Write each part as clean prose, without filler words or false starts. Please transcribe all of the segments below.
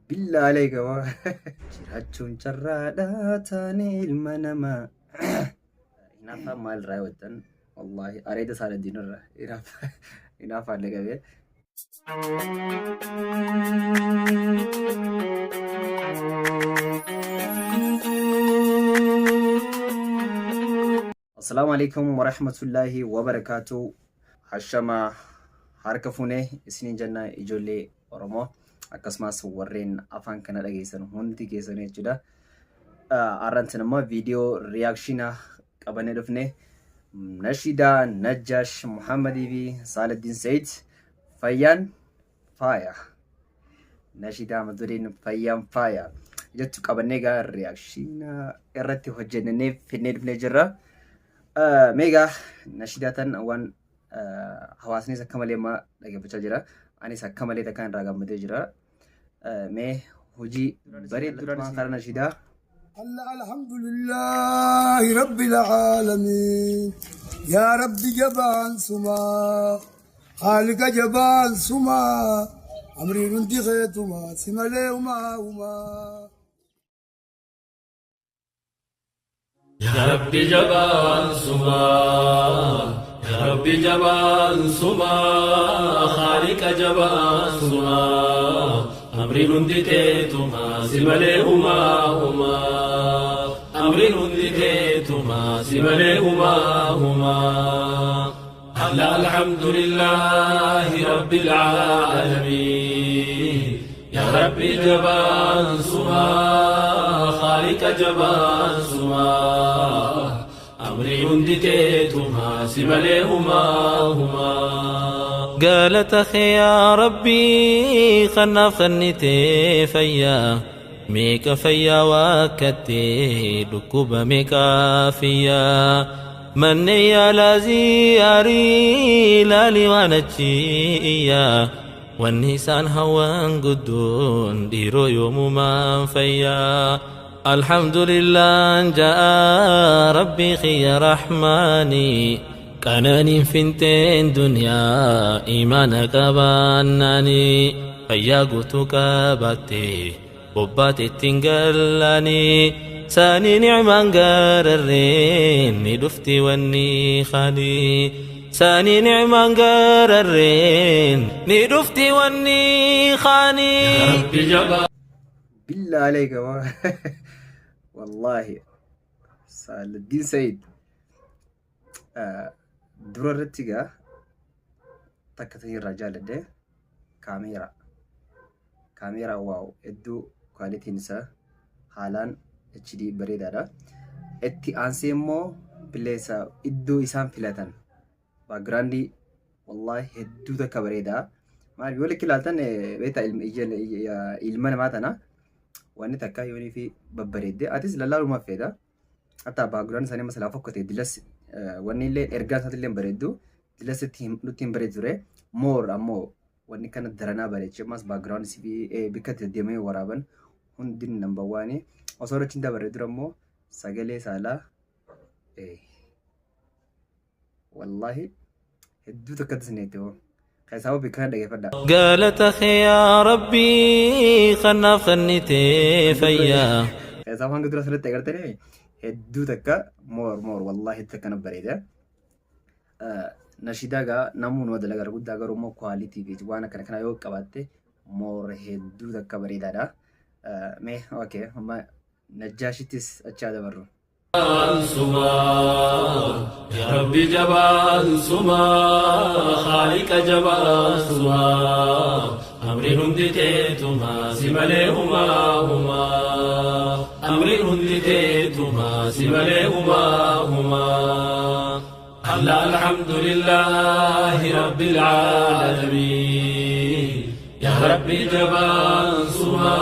Billaa aleeka jiraachuun carraadhaa taane ilma namaa. Hinaaffaan maal irraa hawwattan? Wallaahi areeda Saaladdiin irraa hinaaffaan na qabee. Assalaamu alaikum warahmatullaahi wabarakaatu. Hashama harka fuunee isiniin jenna ijoollee Oromoo akkasumas warreen afaan kana dhageessan hundi keessan jechuudha. Har'aan immoo viidiyoo reaction qabannee dhufne Nashidaa Najjaash Muhammadii fi Saaladdiin Said fayyaan faaya. Nashidaa mata dureen fayyaan faaya jettu qabannee egaa reaction irratti hojjennee fidnee dhufnee jirra. Mee egaa nashidaa tan waan hawaasnis akka malee amma dhaggeeffachaa jira. Anis akka malee takkaan irraa gammadee jira. Mee hojii bareedduu karaa nashidaa. الحمد لله رب العالمين يا رب جبان سما خالق جبان سما أمري رندي خيتما سما وما وما يا ربي جبان سما يا ربي جبان سما خالق جبان سما أمري رندي تيتما سمالي هما هما أمري رندي تيتما سمالي هما هما لا الحمد لله رب العالمين يا ربي جبان سما خالق جبان سما أمري هندي تيتما سمالي هما هما قالت أخي يا ربي خنا خنتي فيا ميك فيا وكتي ركوب ميكا فيا من يا لازياري لالي وانتشيا والنيسان هوان قدون ديرو يوم ما فيا الحمد لله جاء ربي خي رحماني كانني فنتين دنيا إيمانك باناني فيا قوتك باتي بوباتي تنقلاني ساني نعمان قررين ندفتي وني خالي ساني نعمان قررين ندفتي وني خاني يا ربي جبار بالله عليك والله Saaladdiin Said dura irratti egaa takka ta'e irraa jaalladhe kaameeraa. Kaameeraa wow hedduu qualityn isaa haalaan HD bareedaadha. Itti aansee immoo bileessa iddoo isaan filatan backgroundii wallahi hedduu takka bareedaa. Maal yoo likki ilaaltan beektaa ilma namaa tana wanni takka yoonii fi babbareedde atis lallaalumaaf feeta. Hatta background isaanii masalaa fokkate dilas wanni illee ergaan isaati illee bareeddu dilas nutti hin bareedu ture. More ammoo wanni kana daranaa bareeche ammas background fi bikka itti deemanii waraaban hundi number one. Osoo irratti hin dabarre dura immoo sagalee saalaa wallahi hedduu takkatti isinitti hoo. Keessaa bikka kana dhaggeeffadhaa. قالت أخي يا ربي خنا خنتي فيا Keessaa hanga dura asirratti agartanii hedduu takka more more wallahi hedduu takka na bareeda. Nashidaa gaa namuu nama dalagaa guddaa garuu immoo quality fi waan akkana kana yoo qabaatte more hedduu takka bareedaadha. Mee okay amma Najjaashittis achaa dabarru. سما يا ربي جبان سما خالق جبان سما أمري هندي تيتما سمالي هما هما أمري هندي تيتما سمالي هما هما الله الحمد لله رب العالمين يا ربي جبان سما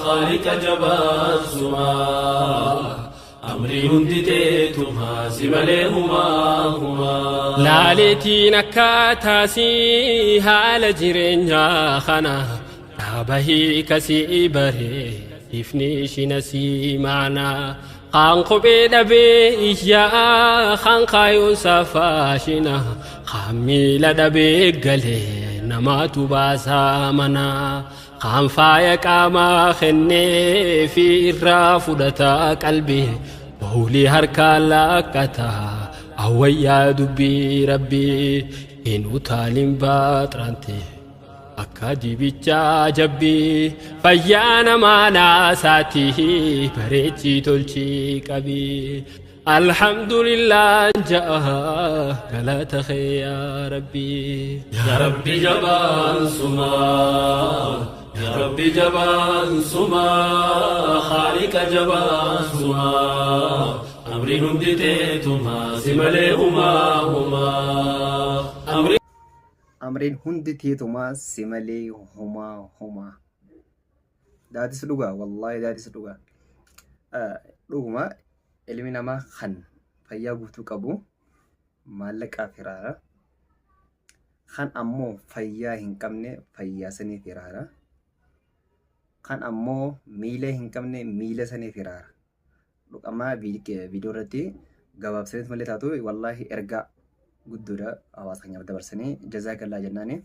خالق جبان سما أمري هندي تيتما سمالي هما هما Laaleetiin akkaataasii haala jireenyaa kana dhaabahii kasii baree ifni ishina sii maanaa kaan kophee dhabee iyyaa kaan kaayoon safaashina kaan miila dhabee galee namaatu baasaa manaa Kan faaya qaamaa kennee fi irraa fudhata qalbii. Bawlii harkaa laaqqata awwayyaa dubbii rabbii. Hin utaalin baaxirante akka dibichaa jabbii. Fayyaa namaa naasaati bareechii tolchii qabii. Alhamdulillah ja'a galata kee yaa Rabbii. Yaa Rabbi jabaan sumaa, Yaa Rabbi jabaan sumaa, Khaaliqa jabaan sumaa, amriin hundi teetumaa si malee humaa humaa. Amriin Amriin hundi teetumaa si malee homaa homaa. Daatis dhugaa wallaahi daatis dhugaa. Dhuguma ilmi namaa kan fayyaa guutuu qabu maallaqaaf hiraara. Kan ammoo fayyaa hin qabne fayyaa saniif hiraara. Kan ammoo miila hin qabne miila saniif hiraara. Dhugamaa viidiyoo irratti gabaabsaniit malee taatu wallaahi ergaa guddoodha hawaasa keenyaaf dabarsanii jazaakallaa jennaani.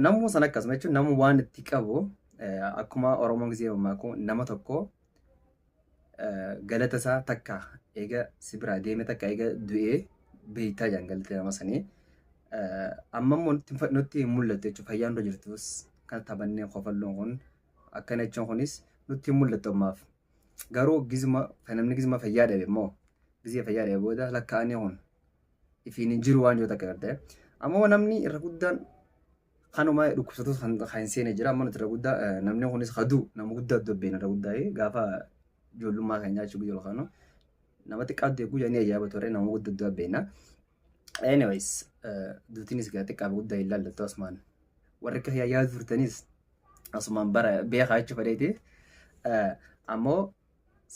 Namuu san akkasuma jechuun namuu waan itti qabu akkuma Oromoon gisee mammaaku nama tokko galata isaa takka eega si biraa deeme takka eega du'ee beektaa jedhan galata nama sanii. Amma immoo nutti hin mul'attu jechuudha fayyaan dura jirtus kan taphannee kofalloon kun akkana jechuun kunis nutti hin mul'attu ammaaf. Garuu gizuma namni gizuma fayyaa dhabe immoo gizee fayyaa dhabe booda lakkaa'anii kun ifiin hin jiru waan jiru takka gartee. Ammoo namni irra guddaan kanuma dhukkubsatus kan hin seene jira. Amma nuti irra guddaa namni kunis haduu nama guddaa dubbeen irra guddaa gaafa ijoollummaa keenyaa jechuun guyyaa yookaan nama xiqqaa deeguu jedhanii ajaa'iba ture nama guddaa dubbeena. Anyways duutiinis gaa xiqqaa fi guddaa hin laallattu asumaan warri akka yaadu turtanis asumaan bara beekaa jechuu fedheeti. Ammoo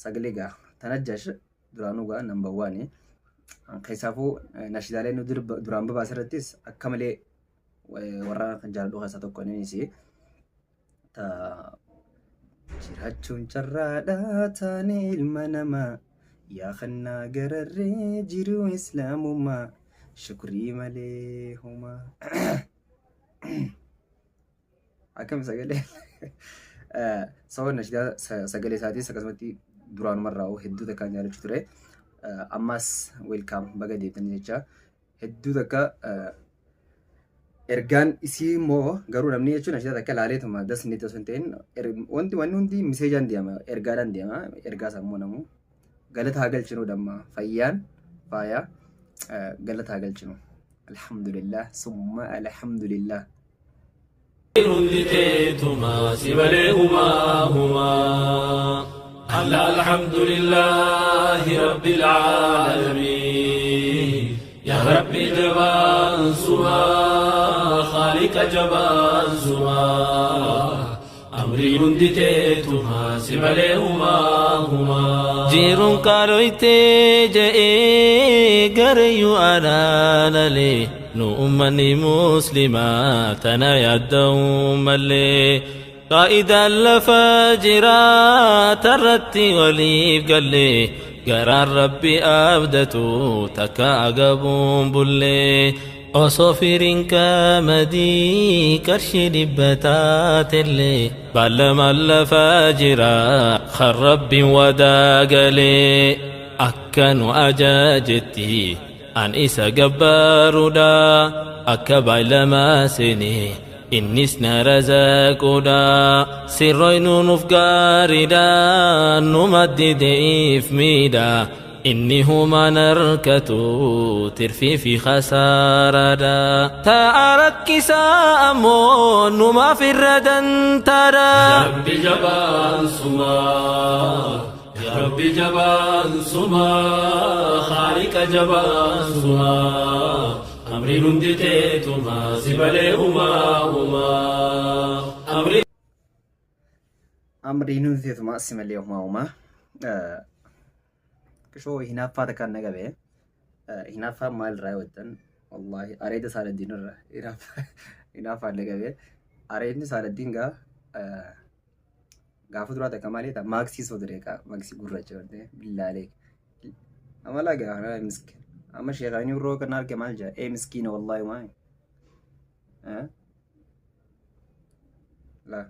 sagalee gaa tanajjash duraanuu gaa number one keessaafuu nashidaalee nu duraan babaase irrattis akka malee warra kan jaaladhu keessaa tokko innis ta jiraachuun carraadhaa taane ilma namaa yaa kannaa gararree jiruu islaamummaa shukrii malee homaa. Akkam sagalee sababa nashidaa sagalee isaatis akkasumatti duraanumarraa hedduu takkaan jaallachuu ture. Ammas welcome baga deebitanii jecha hedduu takka ergaan isii immoo garuu namni jechuun nashidaa takka laaleetuma dasni osoo hin ta'in wanti wanni hundi miseejaan deema ergaadhaan deema ergaa isaa immoo namu galata haa galchinu damma fayyaan faaya galata haa galchinu alhamdulillah summa alhamdulillah. Hundi teetumaa si malee humaa humaa. Alla alhamdulillahi rabbil aalamiin. Yaa Rabbi jabaan sumaa, Khaaliqa jabaan sumaa. Amriin hundi teetumaa si malee humaa humaa. Jiruun qaaloytee je'ee garayyuu alaalalee nu ummanni muslimaa tana yaadda'uu malee qaa'idaan lafa jiraa tarratti waliif gallee garaan rabbi abdatu takka agabuun bullee osoo firiin qamadii qarshii dhibba taatellee baalamaan lafa jira kan rabbiin wadaa galee akka nu ajajetti an isa gabbaaruudha akka baalamaa seenee innis na razaquudha sirroynu nuuf gaariidha nu maddideef miidha inni humaan harkatu tirfii fi khasaaraadha ta'a rakkisaa ammoo numaaf irra dantaadha. Yaa Rabbi jabaan sumaa, Yaa Rabbi jabaan sumaa, Khaaliqa jabaan sumaa, amriin hundi teetumaa si malee humaa humaa. Amriin Amriin hundi teetumaa si malee homaa homaa. Qishoo hinaaffaa takkaan na qabe. Hinaaffaa maalirraa yoo jettan wallaahi areeda saaladdiin irra hinaaffaan na qabe. Areedni saaladdiin gaa gaafa duraa takka maali ta'a maaksii soo ture kaa maaksii gurraacha bartee billaalee. Amala gaa kana miskin. Amma sheekaanii biroo kan arge maal jaa ee miskiina wallaahi maali. Laa.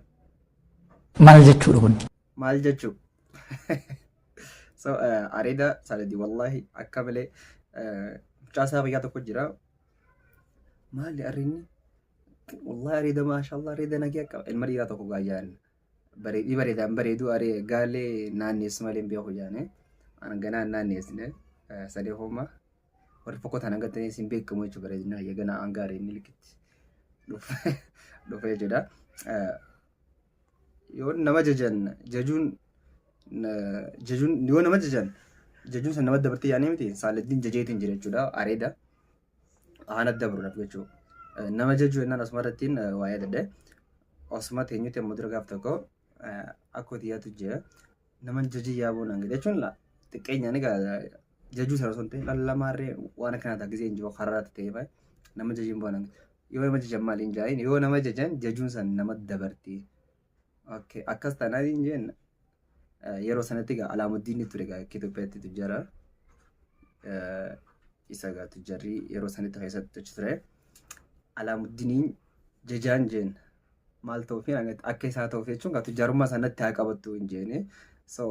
Maal jechuudha kun? Maal jechuu? So areeda Saaladii wallaahi akka malee mucaa isaa biyyaa tokko jira. Maali arriinni? Wallahi areeda, maashaallah, areeda nagee akka ilma dhiiraa tokko gaayyaan bareedii bareedaan bareedu aree gaalee naanneessu malee hin beeku jaane. An ganaa hin naanneessine sadee hooma warri fokkotaan hangatanii isin beekamu jechuudha, bareedina hayya ganaa hanga areedni likitti dhufe jechuudha. Yoo nama jajan jajuun yoo nama jajan jajuun san nama dabartee yaanii miti, Saaladdiin jajeetiin jira jechuudha, areeda haana dabruudhaaf jechuudha. Nama jajuu jennaan asuma irrattiin waa'ee dadhe osuma teenyutti ammoo dura gaaf tokko akka hotiyyaatu jira, nama jajii yaabuu naan jechuun xiqqeenyaan egaa jajuu sana osoo hin ta'in lallamaarree waan akkanaa ta'a gisee hin jiru karaarratti ta'ee fa'i nama jajiin bu'aa naan yoo nama jajan maaliin jaayin, yoo nama jajan jajuun san nama dabarti. Okay, akkas taanaan hin jeen. Yeroo sanatti egaa Alaamuddin ture egaa akka Itoophiyaatti tujjara. Isa egaa tujjarri yeroo sanatti keessatti achi ture. Alaamuddiniin jajaan jeen maal ta'uuf akka isaa ta'uuf jechuun egaa tujjaarummaa sanatti haa qabattu hin jeene. So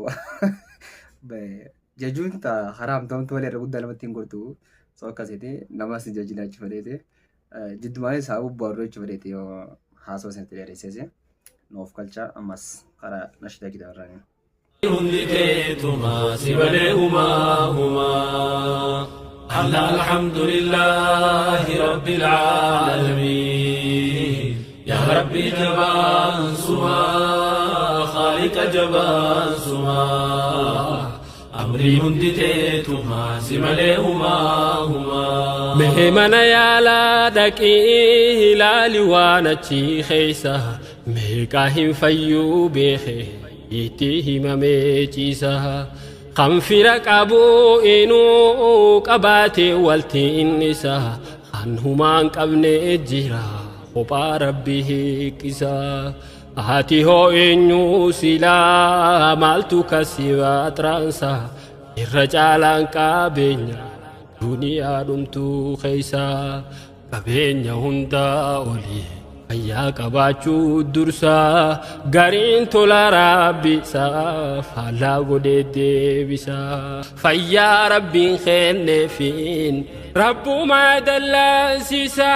jajuun haraam ta'umtu malee irra guddaa namatti hin gortu. So akkasiiti namas hin jajina achi fedheeti. Jiddumaan isaa bubbaaruu achi fedheeti yoo haasoo sanatti dheeresseesi. Nuuf galcha ammas karaa nashidaa kitabarraanii. Hundi teetuma si malee humaa humaa. Allah alhamdulillahi rabbil aalamiin. Yaa Rabbi jabaan sumaa, Khaaliqa jabaan sumaa. Amrii hundi teetuma si malee humaa humaa. Mee mana yaalaa dhaqii ilaali waan achi keessa meeqaa hin fayyuu beeke itti himamee ciisa. Kan fira qabu inuu qabaate walti innisa, kan humaan qabne jira kophaa Rabbi hiiqisa. Ati hoo eenyu silaa maaltu kasi baxraansa irra caalaan qabeenya duniyaa dhumtuu keessa, qabeenya hundaa olii fayyaa qabaachuu dursa, gariin tola rabbisaa faallaa godhee deebisa, fayyaa Rabbiin kenneefiin rabbumaa dallansiisa.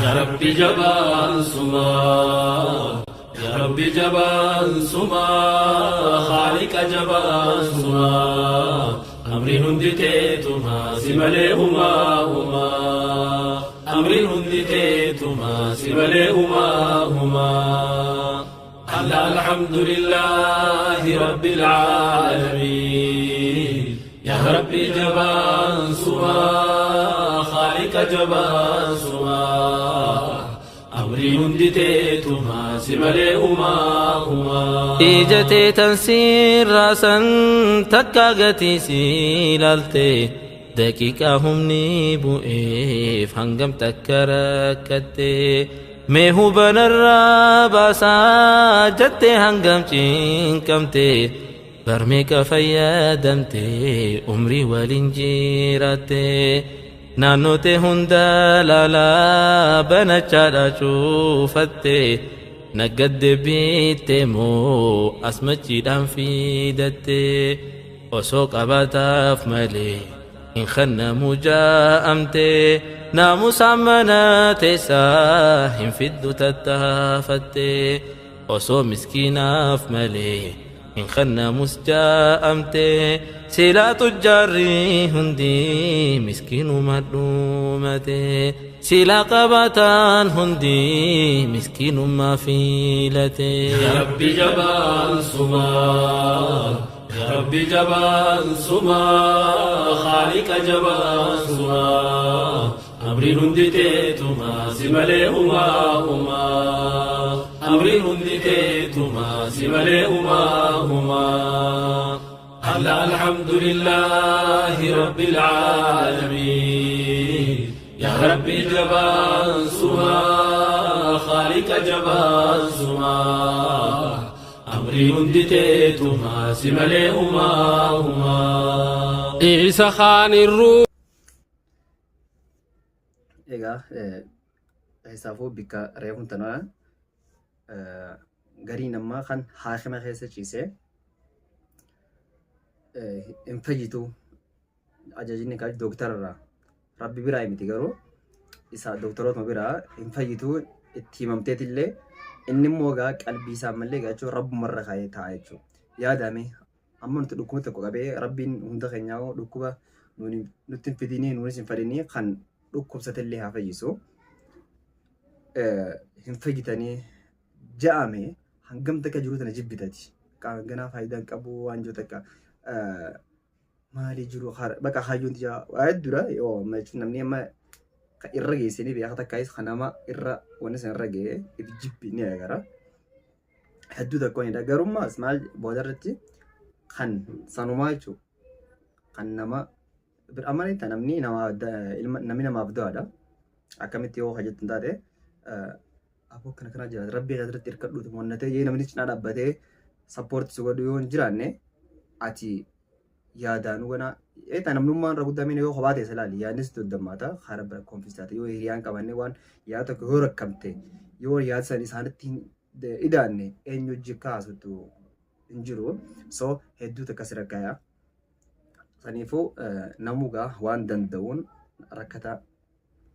Ya Rabbi jabaan sumaa, Ya Rabbi jabaan sumaa, Khaaliqa jabaan sumaa. Amriin hundi teetuma si malee humaa humaa. Amriin hundi teetuma si malee humaa humaa. Allah alhamdulillahi rabbil aalamiin. Ya Rabbi jabaan sumaa, Khaaliqa jabaan sumaa. Amriin hundi teetuma si malee humaa humaa. Ija teetan siirraasan takka gatii si ilaalte, daqiiqaa humni bu'eef hangam takka rakkatte, mee hubanarraa baasaa jette hangam cinqamte, barmeeqa fayyadamte umrii waliin jiraatte, naannoote hunda laalaa banachaadha cuufatte, naggadde biitte moo asmachiidhaan fidatte, osoo qabaataaf malee hin kennamu jaa'amte, naamusaan mana teessaa hin fiddu tattaafatte, osoo miskiinaaf malee hin kennamus jaa'amte, silaa tujjaarri hundi miskiinuma dhumate, silaa qabaataan hundi miskiinummaa filate. Ya Rabbi jabaan sumaa, Ya Rabbi jabaan sumaa, Khaaliqa jabaan sumaa. Amriin hundi teetuma si malee humaa humaa. Amriin hundi teetuma si malee humaa humaa. Allah alhamdulillahi rabbil aalamiin. Ya Rabbi jabaan sumaa, Khaaliqa jabaan sumaa. Amriin hundi teetuma si malee humaa humaa. Isa kaanirruu Egaa isaafuu bikka reefuun tanaa Gariin ammaa kan haakima keessa ciisee hin fayyitu ajajni kan dooktara irraa rabbi biraa miti garuu isa dooktarootuma biraa hin fayyitu itti himamteetillee inni immoo egaa qalbii isaa malee egaa jechuun rabbumarra kaa'ee taa'a jechuudha. Yaadame amma nuti dhukkuba tokko qabee rabbiin hunda keenyaa dhukkuba nutti hin fidinii nuunis hin fadhinii kan dhukkubsatellee haa fayyisu. Hin fayyitanii ja'ame hangam takka jiru tana jibbitati. Ganaa faayidaa hin qabu waan jiru takka maalii jiru bakka hayyuun tiyyaa waa hedduudha yoo amma jechuun namni amma kan irra geesse ni beeka takkaayis kan nama irra wanni san irra ga'e if jibbi ni agara. Hedduu tokko ni garummaas maal booda irratti kan sanumaa jechuudha. Kan nama amma ni namni namni namaaf du'aadha. Akkamitti yoo hojjettu hin taate aboo kana kana jiraata rabbii irratti hirkadhuuti monnatee jee namni cinaa dhaabbatee sappoorti si godhu yoo hin jiraanne ati yaadaanuu ganaa eetaa namnummaan irra guddaa miina yoo kophaa teessa ilaali yaadnis doddammaata karaa bira koonfis taate yoo hiriyaan qabanne waan yaada tokko yoo rakkamte yoo yaada san isaanitti hin idaanne eenyu hojii kaasutu hin jiru so hedduu takka si rakkaya saniifuu namugaa waan danda'uun rakkataa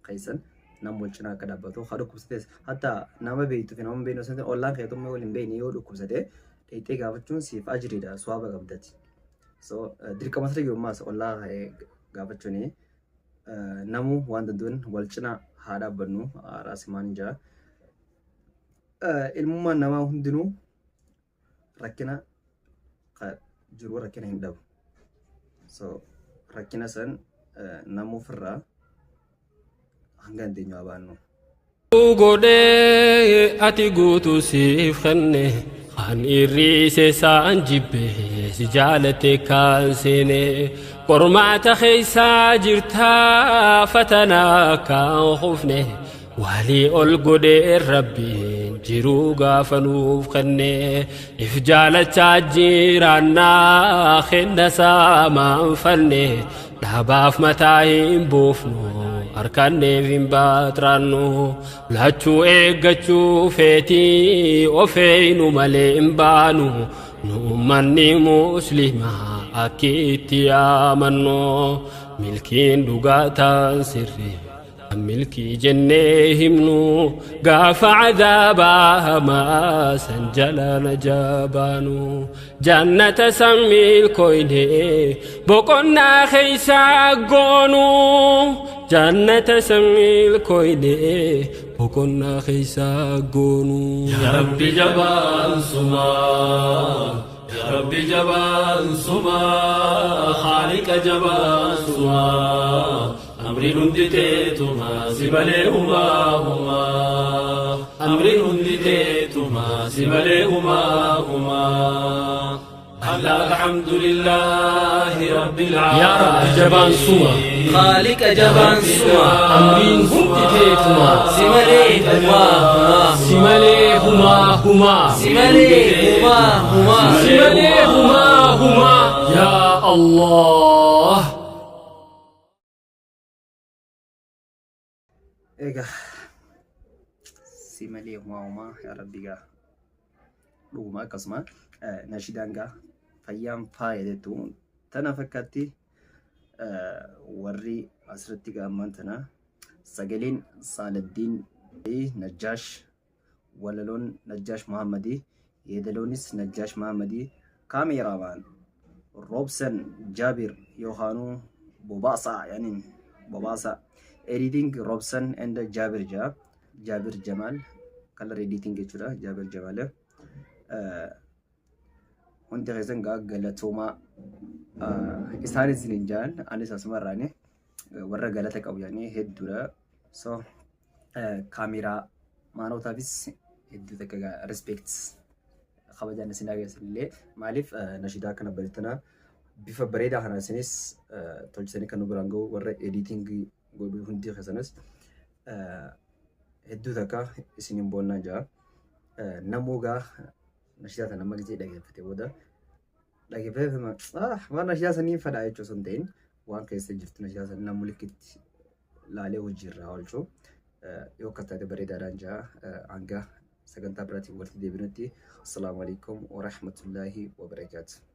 keessan nama wal cinaa akka dhaabbatu haa dhukkubsates hatta nama beektuu fi nama hin beekne osoo hin ta'in ollaan keetummaa wal hin beekne yoo dhukkubsate dheeyxee gaafachuun siif ajriidha suwaaba qabdati. So dirqama sirrii yommaas ollaa gaafachuun namuu waan danda'uun wal cinaa haa dhaabbannu raasimaan hin jira. Ilmummaan namaa hundinuu rakkina jiru rakkina hin dhabu. So rakkina san namuu ofirraa hanga dandeenyu haa baannu. Godhee ati guutuu siif kenne kan irriise saan jibbe si jaalate kan seene qormaata keeysaa jirtaa fatanaa kan kufne walii ol godhee rabbiin jiruu gaafa nuuf kenne if jaalachaa jiraannaa kenna saamaan fanne dhaabaaf mataa hin buufnu harkanneef hin baaxiraannu lachuu eeggachuu feetii ofeeynu malee hin baanu nu ummanni muslimaa akki itti yaamannu milkiin dhugaataan sirrii milkii jennee himnu gaafa cadaabaa hamaa san jala najabaanu jannata san milkoyne boqonnaa keeysaa goonu jannata san milkoyne boqonnaa keeysaa goonu. Ya Rabbi jabaan sumaa Ya Rabbi jabaan sumaa Khaaliqa jabaan sumaa Amriin hundi teetumaa si malee humaa humaa Amriin hundi teetumaa si malee humaa humaa Allah alhamdulillahi rabbil Yaa Rabbi jabaan suma Khaaliqa jabaan suma amriin hundi teetumaa si malee humaa humaa si malee humaa humaa si malee humaa humaa si malee humaa humaa yaa Allah. Egaa si malee humaa humaa yaa rabbi gaa dhuguma akkasuma nashidaan gaa fayyaan faaya jettu tana fakkaatti warri asirratti gaa ammaan tana sagaleen Saaladdiin Najjaash walaloon Najjaash Muhammadii yeedaloonis Najjaash Muhammadii kaameeraamaan Roobsan Jaabir yookaanuu Bobaasaa yaaniin Bobaasaa editing Roobsan and Jaabir jaa Jaabir Jamaal color editing jechuudha Jaabir Jamaal hundi keessan gaa galatoomaa isaan isiniin jaan anis asumarraani warra galata qabu yaanii hedduudha so kaameeraa maanotaafis hedduu takka gaa respect kabajaan isin agarsiisillee maaliif nashidaa kana bareettana bifa bareedaa kana isinis tolchisanii kan nu biraan ga'u warra editing godhuu hundi keessanis hedduu takka isiniin boonnaa jira. Namuu gaa nashidaa tana amma gisee dhageeffate booda dhageeffate waan nashidaa sanii fadhaa jechuu osoo hin ta'in waan keessa jirtu nashidaa sanii namuu likkitti laalee hojiirraa oolchu yoo akkas taate bareedaadhaan jira hanga Sagantaa biraatiin walitti deebinutti. Assalaamu alaikum wa rahmatullaahi wa barakaatu.